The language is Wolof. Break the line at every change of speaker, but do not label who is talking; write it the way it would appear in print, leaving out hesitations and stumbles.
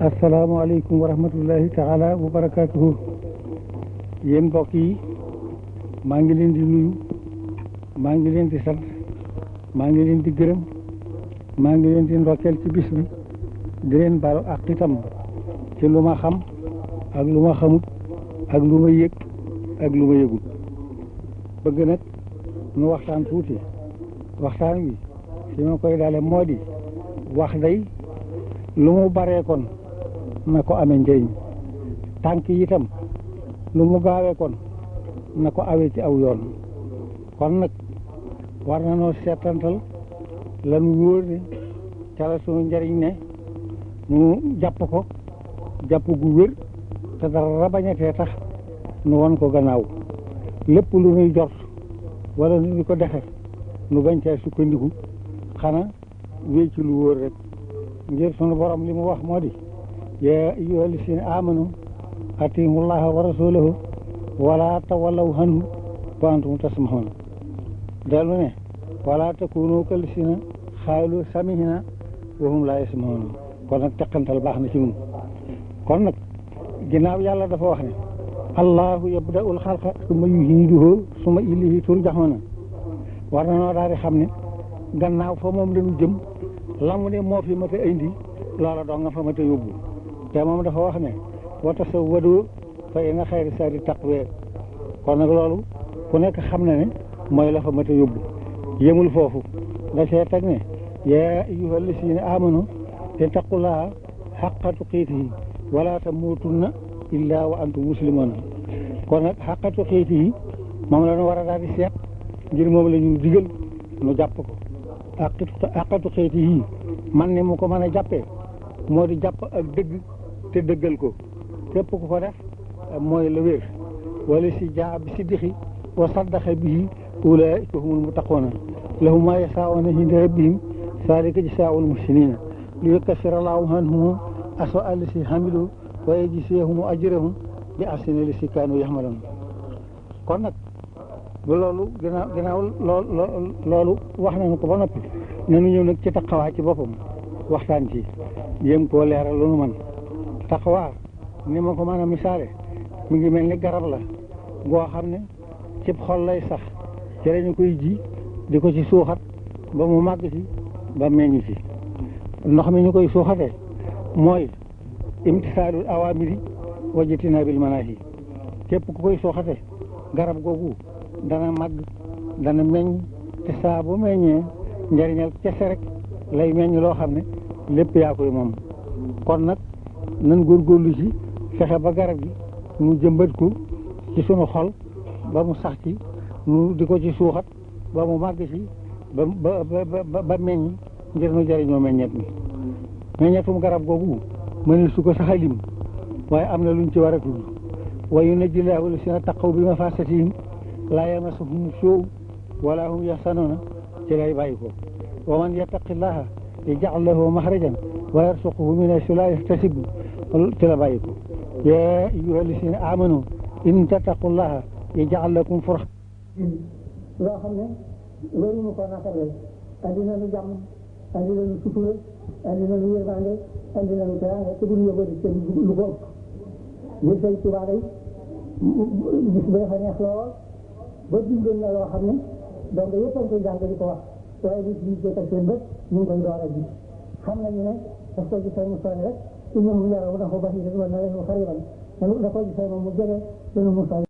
asalaamaaleykum wa rahmatullahi taala wa barakaatuhu. Yéen mbokk yi maa ngi leen di nuyu, maa ngi leen di sant, maa ngi leen di gërëm, maa ngi leen di ndokkeel ci bis bi, di leen baalu ak itam ci lu ma xam ak lu ma xamut ak lu ma yëg ak lu ma yëgut. bëgg nag nu waxtaan tuuti. waxtaan wi fi ma koy daale moo di wax day lu mu baree kon na ko amee njëriñ, tànk yi itam lu mu gaawee kon na ko awee ci aw yoon. kon nag war na noo seetantal lanu wóor ne ca la sunu njëriñ ne nu jàpp ko jàpp gu wér te dara bañatee tax nu won ko gannaaw. lépp lu nuy jot wala nu ko defe nu bañ cee sukkandiku, xanaa wéy ci lu wóor rek. ngir sunu borom li mu wax moo di yaa ayyuhal lazina amanu atiiullaha wa rasulahu wala tawallaw anhu wa antum tasma'un. dellu ne wala takunu kal lazina xaalu samihna wa hum laa yasma'un. kon nag teqantal baax na ci ñun. kon nag ginnaaw yàlla dafa wax ne allahu yabda'ul xalqa summa yu'iiduhu summa ilayhi turja'uun, war na noo daal di xam ne gannaaw fa moom lañu jëm, la mu ne moo fi mat a indi loola doo nga fa mat a yóbbu. te moom dafa wax ne wa tasawwadu fa inna xayra zaadi taqwa. kon nag loolu ku nekk xam na ne mooy la fa mat a yóbbu. yemul foofu da see teg ne yaa ayyuhal lazina amanu ittaqullaha haqqa tuqaatihi wala tamuutunna illaa wa antum muslimuun. kon nag haqqa tuqaatihi moom la ñu war a daal di seet, ngir moom la ñu digal nu jàpp ko. àqatu xeeti yii man ni mu ko mën a jàppee moo di jàpp ak dëgg te dëggal ko. képp ku ko def mooy la wér. wala si jaa bi si dixi wa saddaqa bihi ulaa'ika humul muttaquuna lahum maa yashaa'uuna inda rabbihim zaalika jazaa'ul muhsiniina li yukaffira llaahu anhum aswa'a llazii amilu wa yajziyahum ajrahum bi ahsani llazii kaanuu ya'maluun. kon nag bu loolu ginnaaw loolu wax nañu ko ba noppi, nanu ñëw nag ci taqawaa ci boppam waxtaan ci jéem koo leeral lu nu man. taqawaa ni ma ko mën a misaale mi ngi mel ni garab la goo xam ne cib xol lay sax, ci lañu koy ji di ko ci suuxat ba mu màgg ci ba meññ ci. ndox mi ñu koy suuxatee mooy imtisaalul awaamiri wa jtinaabil manaahi. képp ku koy suuxate garab googu dana màgg dana meññ, te saa bu meññee njëriñal kese rek lay meññ loo xam ne lépp yaa koy moom. kon nag nan góorgóorlu ci fexe ba garab gi nu jëmbat ko ci sunu xol ba mu sax ci, nu di ko ci suuxat ba mu màgg ci ba meññ, ngir nu jëriñoo meññeet mi. meññeetum garab googu mënul su ko sax a lim, waaye am na luñ ci war a tudd. wa yunajji llaahu llaziina taqaw bi mafaasatihim laa yamassuhum suu wala hum yaxzanuuna ci lay bàyyi ko. wa man yattaqillaha yaj'al lahu maxrajan wa yarzuqhu min haysu laa yahtasib ci la bàyyi ko. yaa ayyuha llaziina aamanu in tattaqullaha yaj'al lakum furqan. loo xam ne loolu ñu ko naqaree andi na lu jàmm, andi na lu sutura, andi na lu yërmande, andi na lu teraanga te bu ñu yóbboo di seen lu ko ëpp. ngir Sëñ Tuubaa day gis ba dafa neex lool ba bindoon na loo xam ne donc yëpp a ngi koy jàng di ko wax, waaye nit ñi koy teg seen bët ñu ngi koy door a ji. xam nañu ne daf ko gisee mu sori rek ci ñoom mu yaraw dafa bari wala na leen xariban da ko gisee moom mu jege seen mu sori